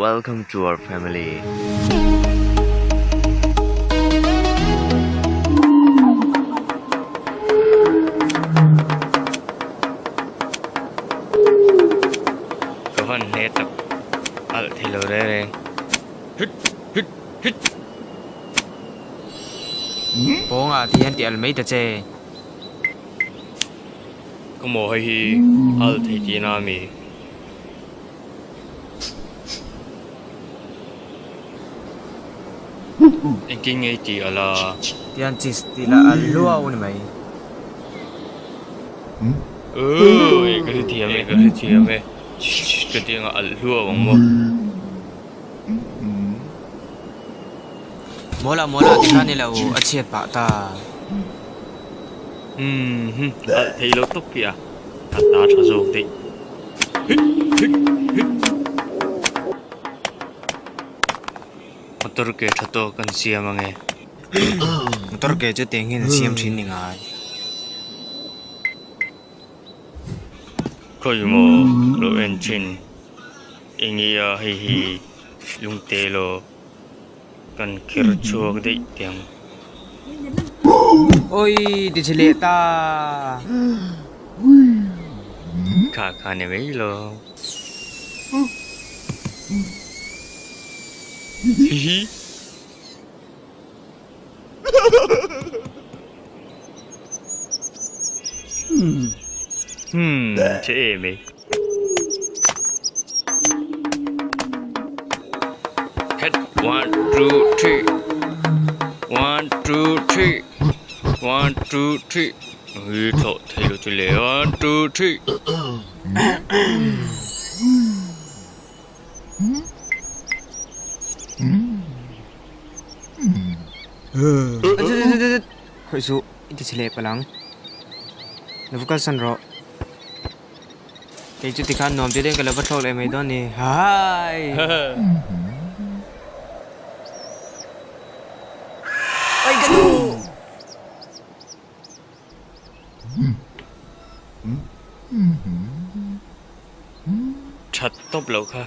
Welcome to our family. Ka van hle tak alh thei lo reng reng. Hit hit hit. Pawngah ti hian ti alh mai ta che. Ka maw hei hi alh thei tihna a mi? Engtin nge i tih alh a? Tian cheese tih lah alh hluau ni mai. Ooh, ka hrethiam e, ka hrethiam e. Ka ti anga alh hluau ang maw? Mawla mawla ti kha ni lo, a chhiat pah ta. Umm, alh thei lo tawp hi a, a ta tha zawk daih. Hit hit hit. Motor ke tha tawk an siam ange. Motor ke chu teng hian an siam thin ni ngai. Khawi maw lo en thin eng nge a hei hi lungte law kan kher chhuak daih teh ang. Oi ti chhe leh ta. Kha kha ni mai lo. Hihi. Hmm, che em e. Het, 1, 2, 3. 1, 2, 3. 1, 2, 3. Ui, thawh thei lo chu le. 1, 2, 3. Khawih suh, i ti chhe leh palh ang. Lo va kalsan rawh. Kei chu tikhan nuam te deuhin ka lo va thlawk leh mai dawn ni. Haai! Oi ka nu! That tawp loh kha.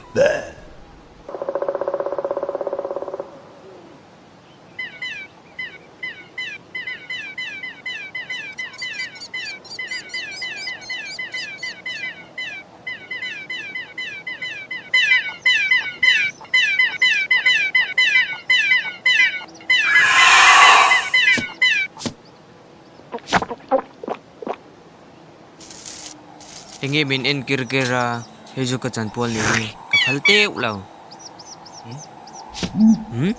Enge min en kir kir a, hei chu ka chanpual ni hi ka phal teuh lo. Hmm?